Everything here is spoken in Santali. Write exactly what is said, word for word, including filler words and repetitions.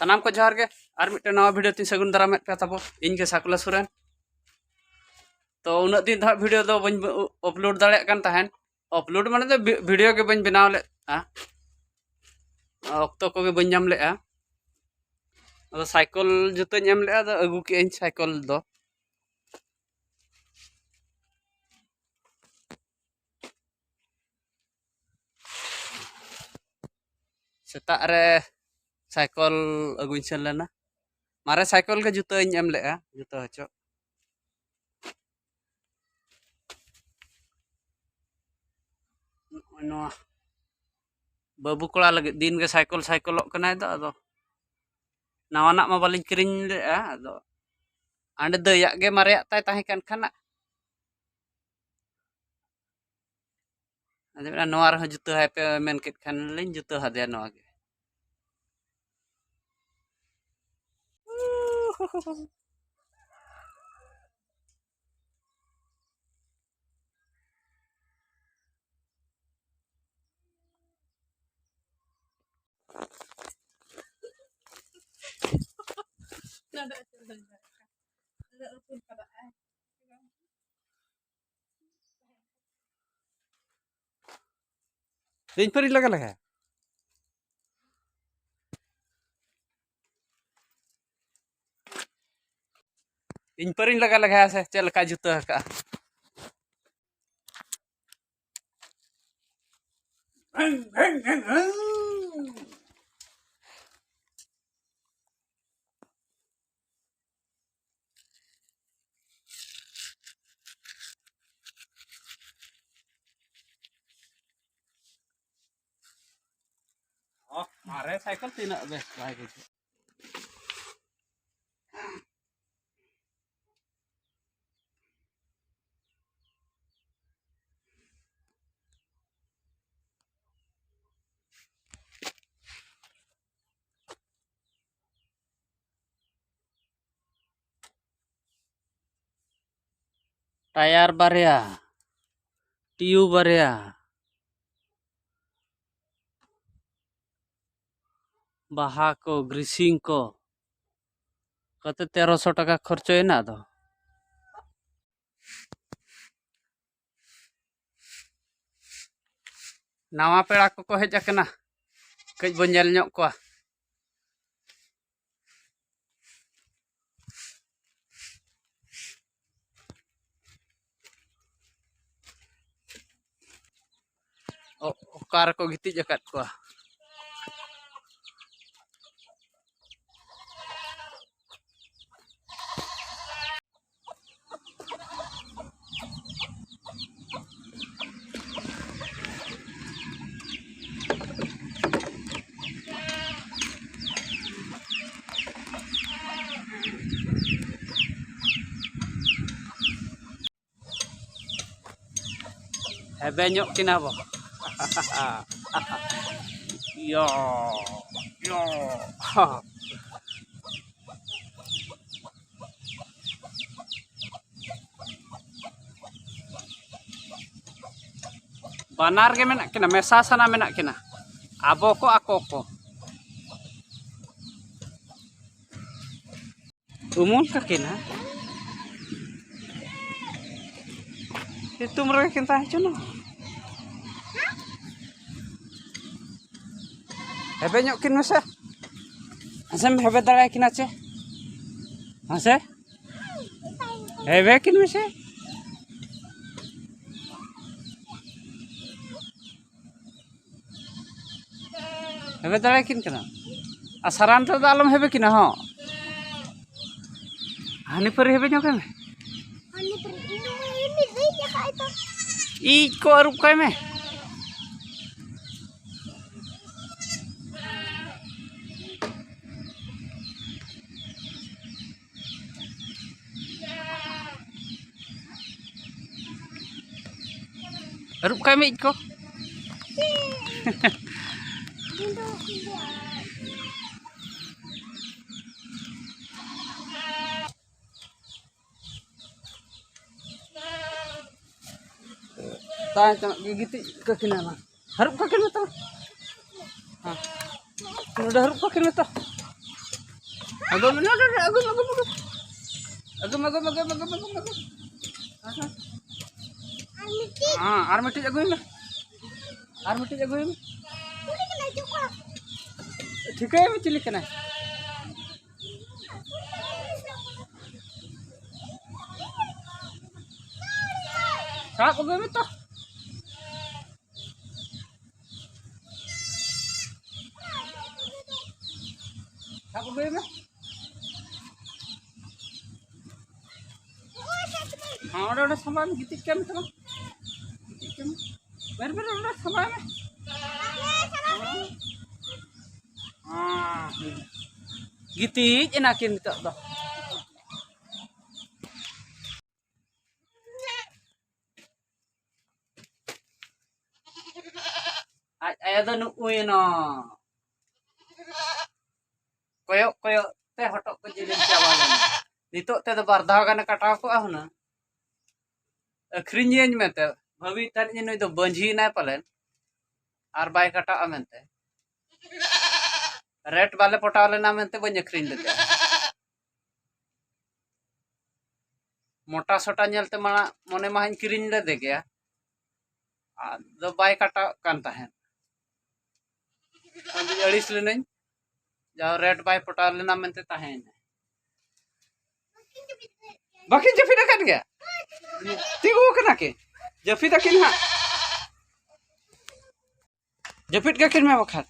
ᱥᱟᱱᱟᱢ ᱠᱚ ᱡᱚᱦᱟᱨ ᱜᱮ᱾ ᱟᱨ ᱢᱤᱫᱴᱮᱱ ᱱᱟᱣᱟ ᱵᱷᱤᱰᱤᱭᱳ ᱛᱤᱧ ᱥᱟᱹᱜᱩᱱ ᱫᱟᱨᱟᱢᱮᱫ ᱯᱮᱭᱟ ᱛᱟᱵᱚ, ᱤᱧ ᱜᱮ ᱥᱟᱠᱩᱞᱟ ᱥᱚᱨᱮᱱ᱾ ᱛᱚ ᱩᱱᱟᱹᱜ ᱫᱤᱱ ᱫᱚ ᱦᱟᱸᱜ ᱵᱷᱤᱰᱤᱭᱳ ᱫᱚ ᱵᱟᱹᱧ ᱟᱯᱞᱳᱰ ᱫᱟᱲᱮᱭᱟᱜ ᱠᱟᱱ ᱛᱟᱦᱮᱸᱫ᱾ ᱟᱯᱞᱳᱰ ᱢᱟᱱᱮ ᱫᱚ ᱵᱷᱤ- ᱵᱷᱤᱰᱤᱭᱳ ᱜᱮ ᱵᱟᱹᱧ ᱵᱮᱱᱟᱣ ᱞᱮᱫᱼᱟ, ᱚᱠᱛᱚ ᱠᱚᱜᱮ ᱵᱟᱹᱧ ᱧᱟᱢ ᱞᱮᱫᱼᱟ᱾ ᱟᱫᱚ ᱥᱟᱭᱠᱮᱞ ᱡᱩᱛᱟᱹᱧ ᱮᱢ ᱞᱮᱫᱼᱟ, ᱟᱫᱚ ᱟᱹᱜᱩ ᱠᱮᱫᱟᱹᱧ ᱥᱟᱭᱠᱮᱞ ᱫᱚ᱾ ᱥᱮᱛᱟᱜ ᱨᱮ ᱥᱟᱭᱠᱮᱞ ᱟᱹᱜᱩᱧ ᱥᱮᱱ ᱞᱮᱱᱟ᱾ ᱢᱟᱨᱮ ᱥᱟᱭᱠᱮᱞ ᱜᱮ ᱡᱩᱛᱟᱹᱧ ᱮᱢ ᱞᱮᱫᱼᱟ, ᱡᱩᱛᱟᱹ ᱦᱚᱪᱚ᱾ ᱱᱚᱜᱼᱚᱭ ᱱᱚᱣᱟ ᱵᱟᱹᱵᱩ ᱠᱚᱲᱟ ᱞᱟᱹᱜᱤᱫ ᱫᱤᱱ ᱜᱮ ᱥᱟᱭᱠᱮᱞ ᱥᱟᱭᱠᱮᱞᱚᱜ ᱠᱟᱱᱟᱭ ᱫᱚ᱾ ᱟᱫᱚ ᱱᱟᱣᱟᱱᱟᱜ ᱢᱟ ᱵᱟᱹᱞᱤᱧ ᱠᱤᱨᱤᱧ ᱞᱮᱫᱼᱟ᱾ ᱟᱫᱚ ᱦᱟᱸᱰᱮ ᱫᱟᱹᱭᱟᱜ ᱜᱮ ᱢᱟᱨᱮᱭᱟᱜ ᱛᱟᱭ ᱛᱟᱦᱮᱸ ᱠᱟᱱ ᱠᱷᱟᱱ, ᱟᱫᱚ ᱢᱮᱱᱟ, "ᱱᱚᱣᱟ ᱨᱮᱦᱚᱸ ᱡᱩᱛᱟᱹ ᱦᱟᱭ ᱯᱮ" ᱢᱮᱱ ᱠᱮᱫ ᱠᱷᱟᱱ ᱞᱤᱧ ᱡᱩᱛᱟᱹ ᱟᱫᱮᱭᱟ ᱱᱚᱣᱟ ᱜᱮ᱾ ᱤᱧ ᱯᱟᱹᱨᱤᱧ ᱞᱟᱜᱟ ᱞᱮᱠᱷᱟᱱ, ᱤᱧ ᱯᱟᱹᱨᱤᱧ ᱞᱟᱜᱟ ᱞᱮᱠᱷᱟᱱ ᱥᱮ ᱪᱮᱫ ᱞᱮᱠᱟ ᱡᱩᱛᱟᱹ ᱟᱠᱟᱜᱼᱟ? ᱚ, ᱢᱟᱨᱮ ᱥᱟᱭᱠᱮᱞ ᱛᱤᱱᱟᱹᱜ ᱵᱮᱥ ᱵᱟᱭ ᱵᱩᱡᱷᱟᱹᱜ᱾ ᱴᱟᱭᱟᱨ ᱵᱟᱨᱭᱟ, ᱴᱤᱭᱩ ᱵᱟᱨᱭᱟ, ᱵᱟᱦᱟ ᱠᱚ, ᱜᱨᱤᱥᱤᱝ ᱠᱚ, ᱠᱟᱛᱮ ᱛᱮᱨᱚᱥᱚ ᱴᱟᱠᱟ ᱠᱷᱚᱨᱪᱚᱭᱮᱱᱟ᱾ ᱟᱫᱚ ᱱᱟᱣᱟ ᱯᱮᱲᱟ ᱠᱚᱠᱚ ᱦᱮᱡ ᱟᱠᱟᱱᱟ, ᱠᱟᱹᱡ ᱵᱚᱱ ᱧᱮᱞ ᱧᱚᱜ ᱠᱚᱣᱟ᱾ ᱚ-, ᱚᱠᱟ ᱨᱮᱠᱚ ᱜᱤᱛᱤᱡ ᱟᱠᱟᱫ ᱠᱚᱣᱟ? ᱦᱮᱵᱮ ᱧᱚᱜ ᱠᱤᱱᱟ ᱵᱚ᱾ ᱭᱚ, ᱭᱚ᱾ ᱵᱟᱱᱟᱨ ᱜᱮ ᱢᱮᱱᱟᱜ ᱠᱤᱱᱟ, ᱢᱮᱥᱟ ᱥᱟᱱᱟ ᱢᱮᱱᱟᱜ ᱠᱤᱱᱟ, ᱟᱵᱚ ᱠᱚ ᱟᱠᱚ ᱠᱚ᱾ ᱩᱢᱩᱞ ᱠᱟᱠᱤᱱᱟ᱾ ᱥᱤᱛᱩᱝ ᱨᱮᱜᱮ ᱠᱤᱱ ᱛᱟᱦᱮᱸ ᱦᱚᱪᱚᱱᱟ᱾ ᱦᱮᱵᱮ ᱧᱚᱜ ᱠᱤᱱ ᱢᱮᱥᱮ᱾ ᱢᱟᱥᱮᱢ ᱦᱮᱵᱮ ᱫᱟᱲᱮᱭᱟᱠᱤᱱᱟ ᱪᱮ? ᱢᱟᱥᱮ᱾ ᱦᱮᱵᱮ ᱠᱤᱱ ᱢᱮᱥᱮ᱾ ᱦᱮᱵᱮ ᱫᱟᱲᱮ ᱠᱤᱱ ᱠᱟᱱᱟ᱾ ᱟᱨ ᱥᱟᱨᱟᱱ ᱛᱮᱫᱚ ᱟᱞᱚᱢ ᱦᱮᱵᱮ ᱠᱤᱱᱟ ᱦᱚᱸ᱾ ᱦᱟᱹᱱᱤ ᱯᱟᱹᱨᱤ ᱦᱮᱵᱮ ᱧᱚᱜ ᱠᱟᱭ ᱢᱮ᱾ ᱤᱡ ᱠᱚ ᱟᱹᱨᱩᱵ ᱠᱟᱭ ᱢᱮ᱾ ᱟᱹᱨᱩᱵ ᱠᱟᱭ ᱢᱮ ᱤᱡ ᱠᱚ᱾ ᱛᱟᱭ ᱪᱚᱝ ᱜᱤᱛᱤᱡ ᱠᱟᱹᱠᱤᱱᱟ ᱱᱟ᱾ ᱦᱟᱹᱨᱩᱵ ᱠᱟᱹᱠᱤᱱ ᱢᱮ ᱛᱚ᱾ ᱦᱮᱸ᱾ ᱱᱚᱰᱮ ᱦᱟᱹᱨᱩᱵ ᱠᱚ ᱠᱷᱤᱨ ᱢᱮ ᱛᱚ᱾ ᱟᱹᱜᱩᱭ ᱢᱮ, ᱱᱚᱰᱮ, ᱱᱚᱰᱮ, ᱟᱹᱜᱩᱭ ᱢᱮ, ᱟᱹᱜᱩᱭ ᱢᱮ, ᱟᱹᱜᱩᱭ ᱢᱮ᱾ ᱟᱹᱜᱩᱭ ᱢᱮ, ᱟᱹᱜᱩᱭ ᱢᱮ, ᱟᱹᱜᱩᱭ ᱢᱮ, ᱟᱹᱜᱩᱭ ᱢᱮ, ᱟᱹᱜᱩᱭ ᱢᱮ᱾ ᱟᱨ ᱢᱤᱫᱴᱤᱡ᱾ ᱦᱮᱸ, ᱟᱨ ᱢᱤᱫᱴᱤᱡ ᱟᱹᱜᱩᱭ ᱢᱮ᱾ ᱟᱨ ᱢᱤᱫᱴᱤᱡ ᱟᱹᱜᱩᱭ ᱢᱮ᱾ ᱪᱤᱞᱤ ᱠᱟᱱᱟᱭ ᱪᱚ ᱠᱚ? ᱴᱷᱤᱠᱟᱹᱭ ᱢᱮ ᱪᱤᱞᱤ ᱠᱟᱱᱟᱭ᱾ ᱥᱟᱵ ᱟᱹᱜᱩᱭ ᱢᱮ ᱛᱚ᱾ ᱥᱟᱵ ᱟᱹᱜᱩᱭ ᱢᱮ᱾ ᱦᱮᱸ, ᱚᱸᱰᱮ, ᱚᱸᱰᱮ ᱥᱟᱢᱵᱟᱣ ᱢᱮ, ᱜᱤᱛᱤᱡ ᱠᱟᱜ ᱢᱮ ᱛᱟᱞᱟᱝ᱾ ᱜᱤᱛᱤᱡ ᱠᱟᱜ ᱢᱮ᱾ ᱵᱮᱨ, ᱵᱮᱨ, ᱚᱸᱰᱮ ᱥᱟᱢᱵᱟᱣ ᱢᱮ᱾ ᱦᱮᱸ᱾ ᱦᱮᱸ᱾ ᱜᱤᱛᱤᱡ ᱮᱱᱟ ᱠᱤᱱ ᱱᱤᱛᱚᱜ ᱫᱚ᱾ ᱟᱡ ᱟᱭᱳ ᱫᱚ ᱱᱩᱜᱼᱩᱭ ᱮᱱᱚ᱾ ᱠᱚᱭᱚᱜ ᱠᱚᱭᱚᱜ ᱛᱮ ᱦᱚᱴᱚᱜ ᱠᱚ ᱡᱤᱞᱤᱧ ᱪᱟᱵᱟ ᱞᱮᱱᱟ᱾ ᱱᱤᱛᱚᱜ ᱛᱮᱫᱚ ᱵᱟᱨ ᱫᱷᱟᱣ ᱜᱟᱱᱮ ᱠᱟᱴᱟᱣ ᱠᱚᱜᱼᱟ ᱦᱩᱱᱟᱹᱝ᱾ ᱟᱹᱠᱷᱨᱤᱧᱤᱭᱟᱹᱧ ᱢᱮᱱᱛᱮ ᱵᱷᱟᱹᱵᱤᱭᱮᱫ ᱛᱟᱦᱮᱸᱫ ᱡᱮ ᱱᱩᱭ ᱫᱚ ᱵᱟᱹᱧᱡᱷᱤᱭᱮᱱᱟᱭ ᱯᱟᱞᱮᱱ, ᱟᱨ ᱵᱟᱭ ᱠᱟᱴᱟᱜᱼᱟ ᱢᱮᱱᱛᱮ᱾ ᱨᱮᱴ ᱵᱟᱞᱮ ᱯᱚᱴᱟᱣ ᱞᱮᱱᱟ ᱢᱮᱱᱛᱮ ᱵᱟᱹᱧ ᱟᱹᱠᱷᱨᱤᱧ ᱞᱮᱫᱮᱭᱟ᱾ ᱢᱚᱴᱟ ᱥᱚᱴᱟ ᱧᱮᱞᱛᱮ ᱢᱟ ᱢᱚᱱᱮ ᱢᱟᱦᱟᱧ ᱠᱤᱨᱤᱧ ᱞᱮᱫᱮ ᱜᱮᱭᱟ, ᱟᱫᱚ ᱵᱟᱭ ᱠᱟᱴᱟᱜ ᱠᱟᱱ ᱛᱟᱦᱮᱸᱫ᱾ ᱟᱫᱚᱧ ᱟᱹᱲᱤᱥ ᱞᱮᱱᱟᱹᱧ, ᱡᱟ ᱨᱮᱴ ᱵᱟᱭ ᱯᱚᱴᱟᱣ ᱞᱮᱱᱟ ᱢᱮᱱᱛᱮ ᱛᱟᱦᱮᱸᱭᱮᱱᱟ᱾ ᱵᱟᱹᱠᱤᱱ ᱡᱟᱹᱯᱤᱫ ᱟᱠᱟᱫ ᱜᱮᱭᱟ, ᱛᱤᱸᱜᱩ ᱟᱠᱟᱱᱟ ᱠᱤᱱ, ᱡᱟᱹᱯᱤᱫ ᱟᱹᱠᱤᱱ ᱦᱟᱸᱜ᱾ ᱡᱟᱹᱯᱤᱫ ᱠᱟᱹᱠᱤᱱ ᱢᱮ ᱵᱟᱠᱷᱟᱱ᱾